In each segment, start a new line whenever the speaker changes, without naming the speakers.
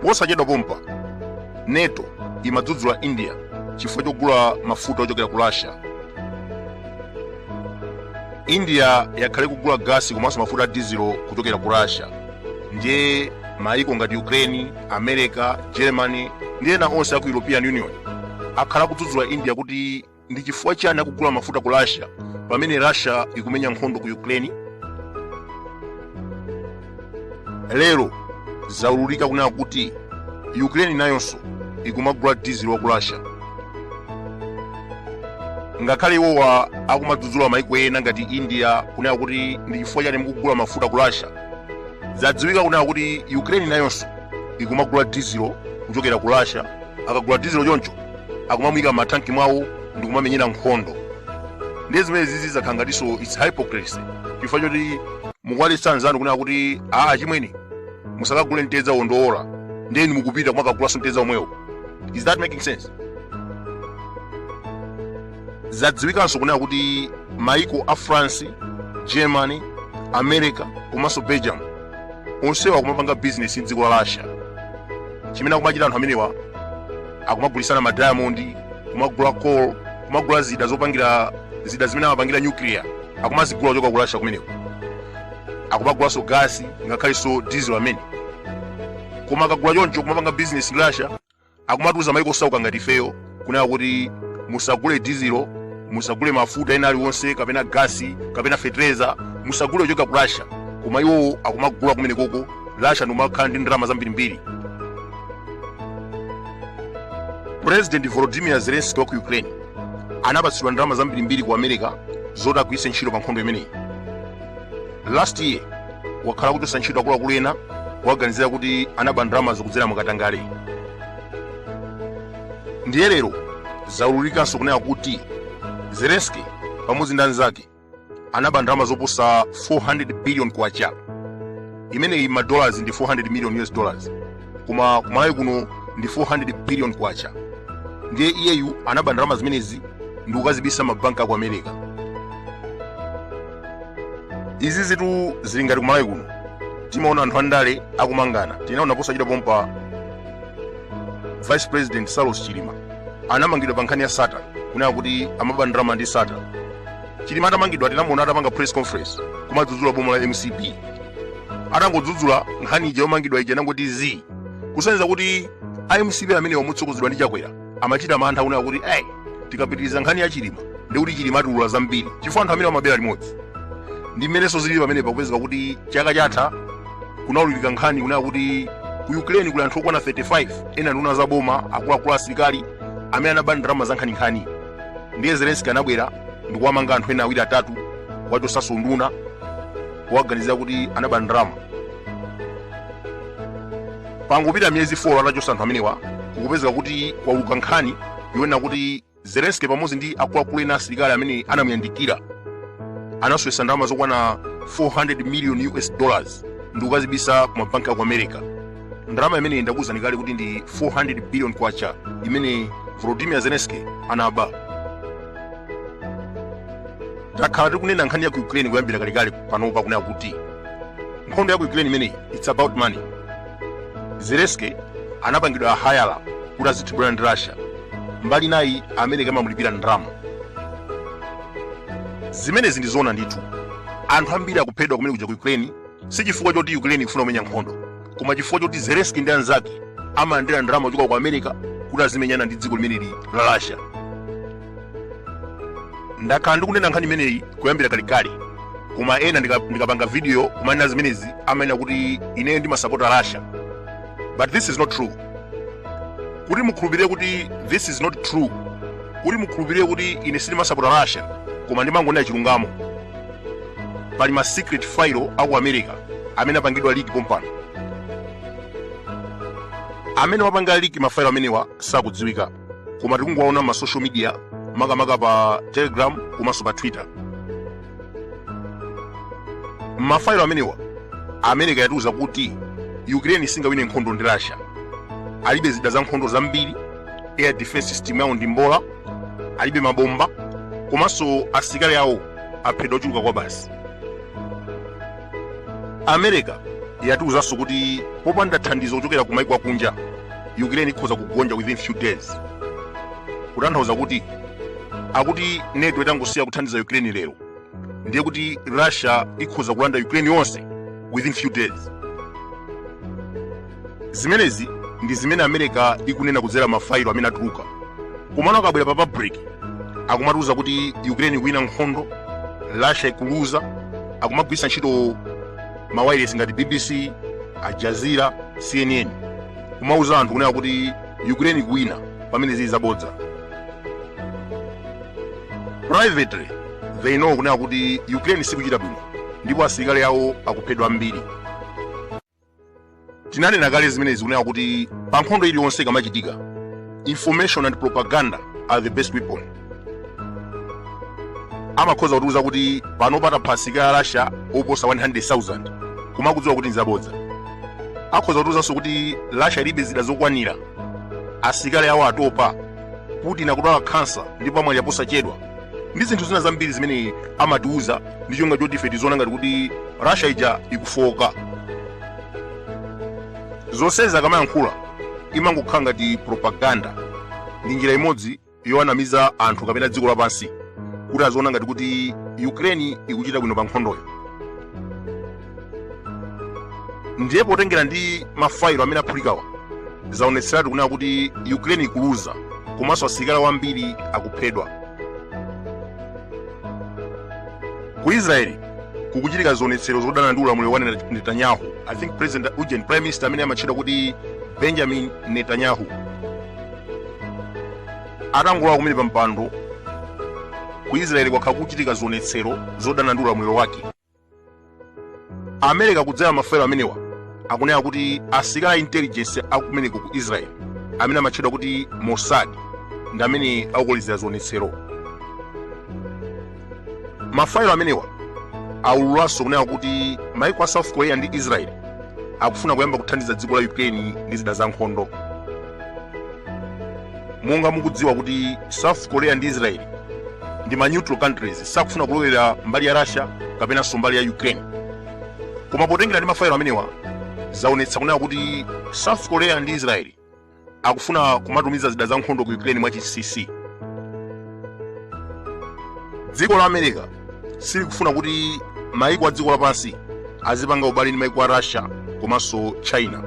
Posachedwa pompa NATO imadzudzula India chifukwa chogula mafuta ochokera ku Russia. India yakhala ikugula gasi komanso mafuta a dizilo kuchokera ku Russia. Ndiye maiko ngati Ukraine, America, Germany ndi ena onse aku European Union akhala akudzudzula India kuti ndi chifukwa chani akugula mafuta ku Russia pamene Russia ikumenya nkhondo ku Ukraine. Lero zaululika kunena kuti Ukraine nayonso ikumagula dizilo wa ku Russia. Ngakhale iwowa akumadzudzula maiko ena ngati India kunena kuti ndi chifukwa chani mukugula mafuta ku Russia, zadziwika kunena kuti Ukraine nayonso ikumagula dizilo kuchokera ku Russia. Akagula dizilo choncho akumamuyika m'mathanki mwawo ndi kumamenyera nkhondo. Ndiye zimene zizi zakhala ngatinso its hypocrisy, chifukwa choti mukuwaletsa anzanu kunena kuti aa chimwene musakagule mtedza wondowola, ndiye inu mukupita kumakagulanso mtedza omwewo. Is that making sense? Zadziwikanso kunena kuti maiko a France, Germany, America komanso Belgium onsewa akumapanga bizinesi mdziko la Russia. Chimene akumachita anthu amenewa, akumagulisana ma diamond, kumagula coal, kumagula zida zopangira zida zimene amapangira nuclear, akumazigula kuchoka ku Russia kumeneko. Akumagulanso gasi ngakhalenso diesel amene. Koma akagula choncho kumapanga business ndi Russia, akumatiuza maiko osauka ngati ifeyo kunena kuti musagule dizilo, musagule mafuta ena aliwonse kapena gasi kapena fetereza, musagule kuchoka ku Russia. Koma iwowo akumagula kumenekoko, Russia ndikumakhala ndi ndalama zambirimbiri. President Volodymyr Zelensky wa ku Ukraine anapatsidwa ndalama zambirimbiri ku America zoti agwiritse ntchito pa nkhondo imeneyi. Last year wakhala akuchotsa ntchito akuluakulu ena kuwaganizira kuti anaba ndalamazo kudzera mukatangale. Ndiye lero zaululikanso kunena kuti Zelensky pamodzi ndi anzake anaba ndalama zoposa 400 billion kwacha. Imeneyi ma dollars ndi 400 million US dollars, koma kumalawi kuno ndi 400 billion kwacha. Ndiye iyeyu anaba ndalama zimenezi ndi kukazibisa mabanki aku America. Izi zitu zili ngati kumalawi kuno timaona anthu andale akumangana. Tinaona posachedwa pompa Vice President Saulos Chilima anamangidwa pa nkhani ya Sattar, kunena kuti amaba ndalama ndi Sattar. Chilima atamangidwa tinamuona atapanga press conference kumadzudzula boma la MCP. Atangodzudzula, nkhani ija yomangidwa ija inangoti zii, kusonyeza kuti a MCP amene wamutsogozedwa ndi Chakwera amachita mantha kunena kuti hey, tikapitiriza nkhani ya Chilima ndi kuti Chilima atiulula zambiri, chifukwa anthu amene amabera limodzi. Ndi mmenenso zilili pamene pakupezeka kuti chaka chatha kunaululika nkhani kunena kuti ku Ukraine kuli anthu okwana 35, ena nduna za boma, akuluakulu asilikali amene anaba ndalama za nkhaninkhani. Ndiye Zelensky anabwera ndikuwamanga anthu ena awiri atatu, kuwachotsanso nduna, kuwaganizira kuti anaba ndalama. Pangopita miyezi 4 atachotsa anthu amenewa, kukupezeka kuti kwauluka nkhani yonena kuti Zelensky pamodzi ndi akuluakulu ena asilikali amene anamuyandikira anasowetsa ndalama zokwana 400 million US dollars ndi kukazibisa ku mabanki aku America. Ndalama imeneyi ndakuwuzani kale kuti ndi 400 billion kwacha imene Volodymyr Zelensky anaba. Takhala tikunena nkhani ya ku Ukraine kuyambira kalekale panopa kunena kuti nkhondo ya ku Ukraine imeneyi it's about money. Zelensky anapangidwa hire kuti azithibulana ndi Russia, mbali nayi America imamulipira ndalama. Zimenezi ndi zoona ndithu. Anthu ambiri akuphedwa kumene kuja ku Ukraine si chifukwa choti Ukraine ikufuna kumenya nkhondo, koma chifukwa choti Zelensky ndi anzake amalandira ndalama kuchoka ku America kuti azimenyana ndi dziko limeneli la Russia. Ndakhala ndikunena nkhani imeneyi kuyambira kalekale, koma ena ndikapanga video kumanena zimenezi amanena kuti ineyo ndimasapota Russia, but this is not true. Kuti mukhulupirire kuti this is not true, kuti mukhulupirire kuti ine sindimasapota Russia koma ndimangonena chilungamo, pali ma secret file aku America amene apangidwa leak pompano. Amene wapanga leak mafailo amenewa sakudziwika, koma tikungowaona ma social media, makamaka pa Telegram komanso pa Twitter. Mafailo amenewa, America yatiuza kuti Ukraine singawine nkhondo ndi Russia. Alibe zida za nkhondo zambiri, air defense system yawo ndi mbola, alibe mabomba, komanso asilikali awo aphedwa ochuluka kwa basi. America Yatiuzanso kuti popanda thandizo kuchokera ku maiko akunja, Ukraine ikhoza kugonja within few days. Kutanthauza kuti akuti NATO itangosiya kuthandiza Ukraine lero, ndiye kuti Russia ikhoza kulanda Ukraine yonse within few days. Zimenezi ndi zimene America ikunena kudzera mafailo amene atuluka. Komano akabwera pa public akumatiuza kuti Ukraine ikuwina nkhondo, Russia ikuluza. Akumagwiritsa ntchito mawayilesi ngati BBC, Al Jazeera, CNN kumauza anthu kunena kuti Ukraine ikuwina pamene zili zabodza. Privately they know kunena kuti Ukraine sikuchita bwino ndipo asilikali awo akuphedwa ambiri. Tinanena kale zimenezi kunena kuti pa nkhondo iliyonse ikamachitika, information and propaganda are the best weapon. Amakhoza kutiuza kuti pano patapha asilikali a Russia oposa 100,000, koma akudziwa kuti nzabodza. Akhoza kutiuzanso kuti Russia ilibe zida zokwanira, asilikali awo atopa, Putin akudwala khansa ndipo amwalira posachedwa, ndi zinthu zina zambiri zimene amatiuza ndi cholinga choti ife tiziona ngati kuti Russia ija ikufoka. Zonsezi akamayankhula imangokhala ngati propaganda, ndi njira imodzi yowanamiza anthu kapena dziko lapansi kuti aziona ngati kuti Ukraine ikuchita bwino pa nkhondoyo. Ndiye potengera ndi mafailo amene aphulikawa, zaonetseratu kunena kuti Ukraine ikuluza komanso asilikali ambiri akuphedwa. Ku Israeli kukuchitika zionetsero zodana ndi ulamuliro wa Netanyahu. I think president ujen prime minister amene amatchedwa kuti Benjamin Netanyahu atangolowa kumene pa mpando, ku Israeli kwakhala kuchitika zionetsero zodana ndi ulamuliro wake. America kudzera mafailo amenewa akunena kuti asilikali a intelligence akumeneko ku Israel amene amatchedwa kuti Mossad ndi amene akukolezera zionetsero. Mafailo amenewa aululanso kunena kuti maiko a South Korea ndi Israel akufuna kuyamba kuthandiza dziko la Ukraine ndi zida za nkhondo. Monga mukudziwa kuti South Korea ndi Israel ndi ma neutral countries, sakufuna kulowera mbali ya Russia kapenanso mbali ya Ukraine. Koma potengera ndi mafailo amenewa, zaonetsa kunena kuti South Korea ndi Israel akufuna kumatumiza zida za nkhondo ku Ukraine mwachinsinsi. Dziko la America silikufuna kuti maiko a dziko lapansi azipanga ubale ndi maiko a Russia komanso China.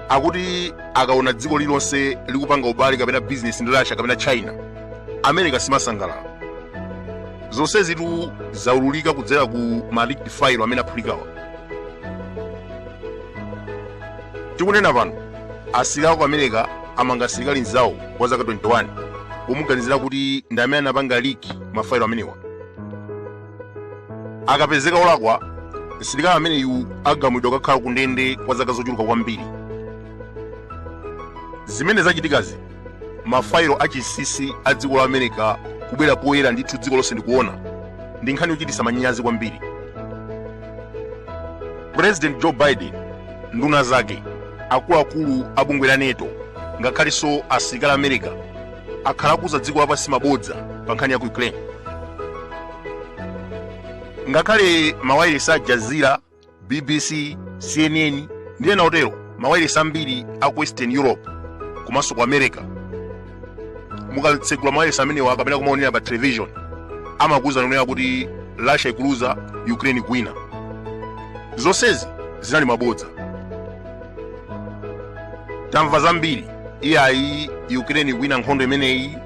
Akuti akaona dziko lililonse likupanga ubale kapena business ndi Russia kapena China, America simasangalala. Zonsezitu zaululika kudzera ku ma leaked file amene aphulikawa. Tikunena pano, asilikali ku America amanga asilikali mzawo wa zaka 21 pomuganizira kuti ndi amene anapanga leak mafailo amenewa. Akapezeka olakwa, msilikali ameneyu agamulidwa kukakhala ku ndende kwa zaka zochuluka kwambiri. Zimene zachitikazi, mafailo achinsinsi a dziko la America kubwera poyera ndithu dziko lonse ndikuona, ndi nkhani yochititsa manyazi kwambiri. President Joe Biden, nduna zake, akuluakulu a bungwe la NATO, ngakhalenso asilikali a America akhala akuuza dziko lapansi mabodza pa nkhani ya ku Ukraine. Ngakhale mawayilesi a Jazeera, BBC, CNN ndi ena otero, mawayilesi ambiri a ku Western Europe komanso ku America, mukatsegula mawayilesi amenewa kapena kumaonera pa television, amakuwuzani kunena kuti Russia ikuluza, Ukraine ikuwina. Zonsezi zinali mabodza. Tamva zambiri, iyayi Ukraine ikuwina nkhondo imeneyi,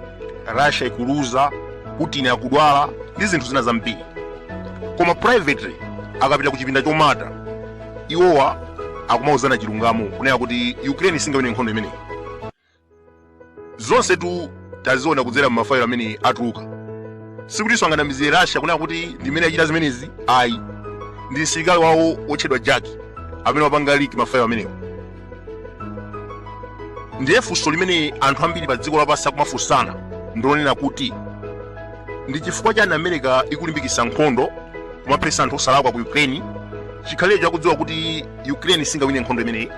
Russia ikuluza, Putin akudwala ndi zinthu zina zambiri. Koma privately akapita ku chipinda chomata, iwowa akumauzana chilungamo kunena kuti Ukraine singawine nkhondo imeneyi. Zonse tu taziona kudzera m'mafailo amene atuluka. Sikutinso anganamizire Russia kunena kuti ndi imene yachita zimenezi, ayi. Ndi msilikali wawo wotchedwa Jack amene wapanga leak mafailo amenewa. Ndiye funso limene anthu ambiri pa dziko lapansi akumafunsana ndilonena kuti ndi chifukwa chani America ikulimbikitsa nkhondo kumaphetsa anthu osalakwa ku Ukraine, chikhalirecho akudziwa kuti Ukraine singawine nkhondo imeneyi.